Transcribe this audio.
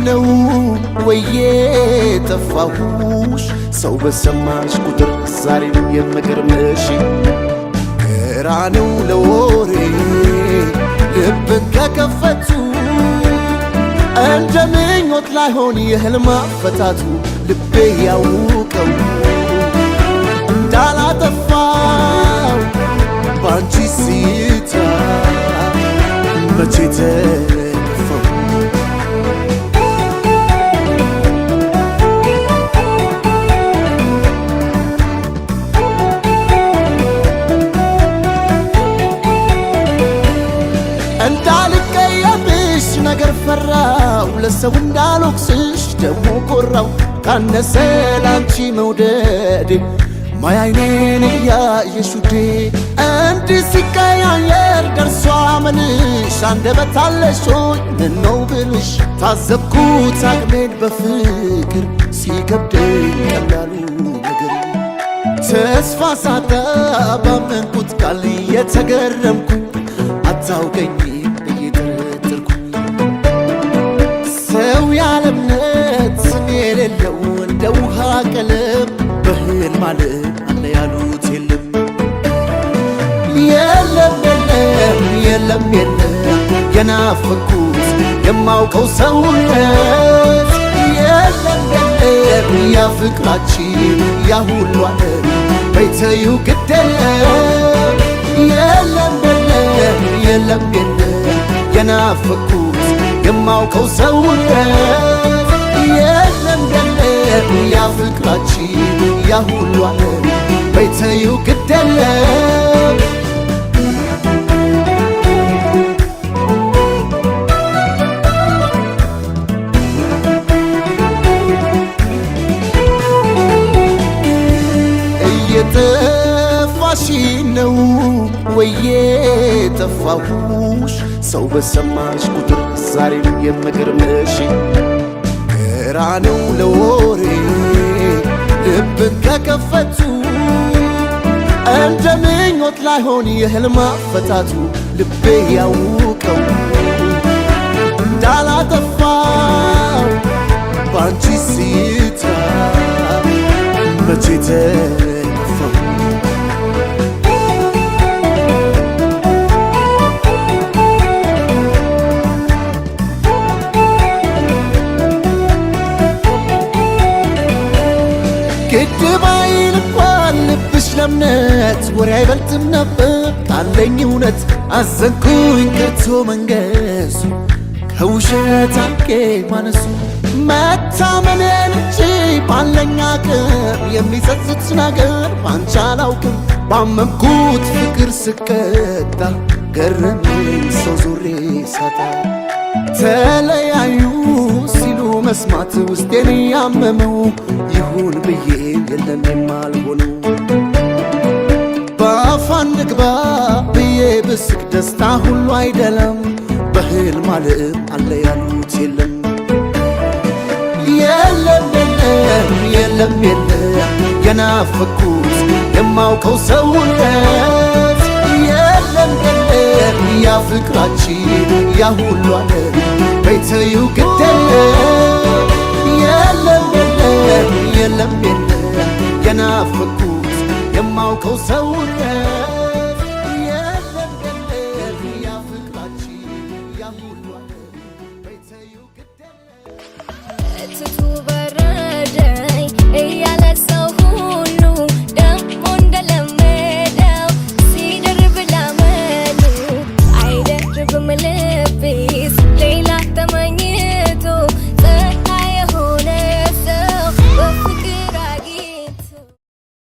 ነው ወዬ ጠፋሁሽ ሰው በሰማሽ ቁጥር ዛሬም የምገርምሽ ግራ ነው ለወሬ ልብን ከከፈቱ እንደ ምኞት ላይሆን የህልም አፈታቱ ልቤ ያውቀው እንዳላጠፋው ባንቺ ሲታ መቼ ተከፋው። እንዳልቀየምሽ ነገር ፈራው ለሰው እንዳልወቅስሽ ደሞ ኮራው ካነሰ ላንቺ መውደዴ ማያይኔን እያየሽ ውዴ እንዲህ ሲቀያየር ደርሶ አመልሽ አንደበት አለሽ ሆይ ምነው ብልሽ ታዘብኩት አቅሜን በፍቅር ሲከብደኝ ቀላሉ ነገር ተስፋ ሳጣ ባመንኩት ቃል እየተገረምኩኝ አታውቀኝም እየጠረጠርኩኝ ሰው ያለ እምነት ስም የሌለው እንደ ውሃ ቀለም በህልም ዓለም አለ ያሉት የለም። የለም የለም የለም የለም የናፈኩት የማውቀው ሰውነት የለም የለም ያ ፍቅራችን ያ ሁሉ ዓለም በይተዩ ግድ የለም። የለም የለም የለም የለም የናፈኩት የማውቀው ሰውነት የለም የለም ያ ፍቅራችን ያ ሁሉ ዓለም በይተዩ ግድ የለም። እየጠፋሽ ነው ወዬ ጠፋሁሽ ሰው በሰማሽ ቁጥር ዛሬም የምገርምሽ ግራ ነው ለወሬ ልብን ከከፈቱ እንደ ምኞት ላይሆን የህልም አፈታቱ ልቤ ያውቀው እንዳላጠፋው ባንቺ ሲታ መቼ ተከፋው። ግድ ባይል እንኳን ልብሽ ለእምነት ወሬ አይበልጥም ነበር ካለኝ እውነት አዘንኩኝ ከቶ መንገሱ ከውሸት አልቄ ማነሱ መታመንን እንጂ ባለኝ አቅም የሚጸጽት ነገር ባንቺ አላውቅም ባመንኩት ፍቅር ስቀጣ ገረመኝ ሰው ዞሬ ሳጣ ተለያዩ ሲሉ መስማት ውስጤን ያመመው ይሁን ብዬ የለም የማልሆነው በአፋን ንግባ ብዬ ብስቅ ደስታ ሁሉ አይደለም በህልም ዓለም አለ ያሉት የለም። የለም የለም የለም የለም የናፈኩት የማውቀው ሰውነት የለም የለም ያ ፍቅራችን ያ ሁሉ ዓለም በይተዩ ግድ የለም። የለም የለም የለም የለም የናፈኩት የማውቀው ሰውነት።